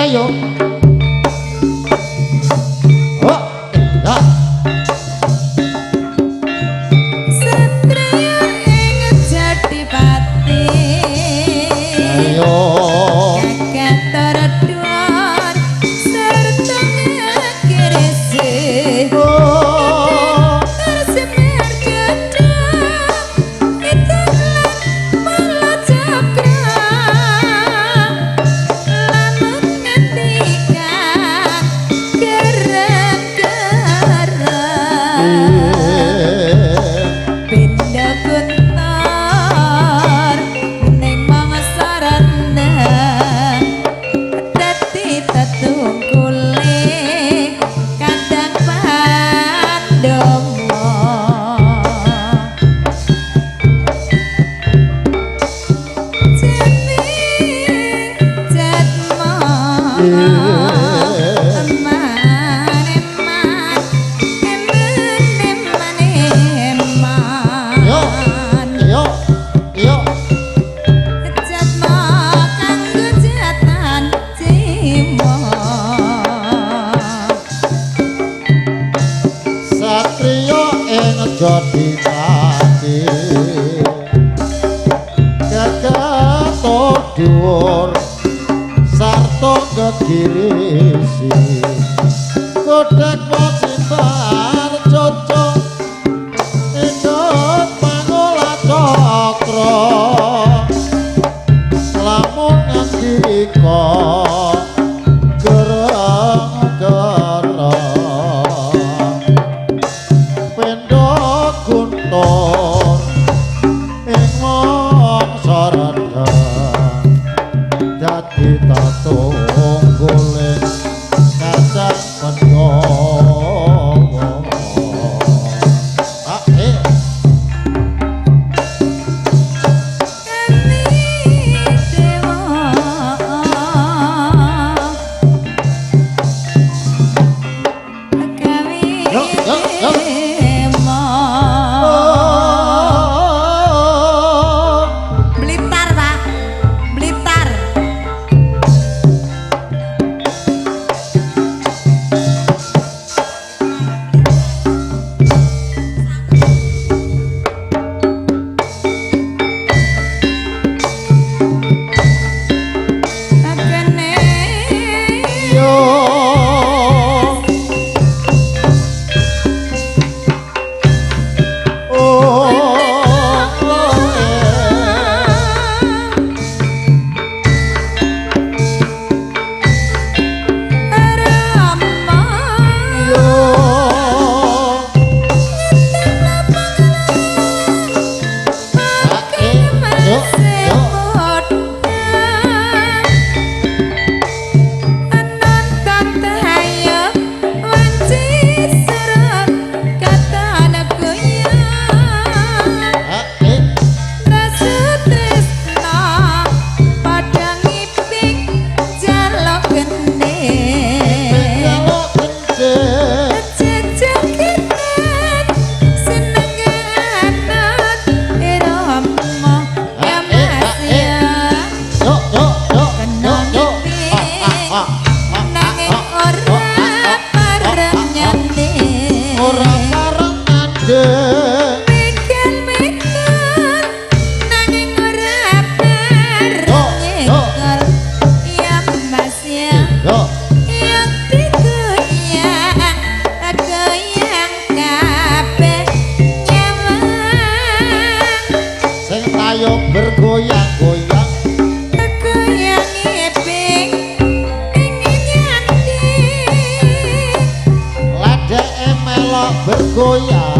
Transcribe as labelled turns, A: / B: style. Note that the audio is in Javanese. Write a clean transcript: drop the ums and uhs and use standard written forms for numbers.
A: Ayo. Oh, ya.
B: Satriya ing Jatipati.
A: Ayo.
B: Gagah dhuwur serta ngekirisi.
A: Oh.
B: Tersemer gedhong itulah mala cakra. Lamun ngendikan gereng-gereng. Pindah kuntor ning mangsa rendeng dadi tetungkule kandang Pandhawa. Jatming jatma eman eman eman eman eman.
A: Yo. Yo. Yo.
B: Jatma kanggo jatan jiwa.
A: Satriya ing Jatipati. Gagah dhuwur sarta gegirisi. Kodhek wajibar cocok ikut mangola cakra. Lamun ngendika gereng-gereng. Pendo guntur ing mangsa rendheng dadi tatunggule kacang Pandhawa. Ah, eh.
B: Kami dewa kami
A: Yo, yo, yo.
B: dewa.
A: Oh.
B: Blitar, Pak. Blitar. Akene
A: Yo. Oh.
B: Rama.
A: Yo. Yo, yo. Ah, eh. Jaluk kencing. Yo, yo, yo, yo, yo. Ah, ah, ah, ah,
B: Nanging
A: ah, ah,
B: ora
A: ah, ah,
B: pareng
A: ah, ah.
B: nyanding.
A: Ora pareng nyanding.
B: Mikir-mikir nanging ora pareng
A: Yo, yo.
B: nyekel. Ya Mas ya,
A: Yo.
B: yang digoyang, goyang kabeh nyawang.
A: Sing tayo bergoyang-goyang.
B: Goyang iping ingin nyanding.
A: Ledeke melok bergoyang.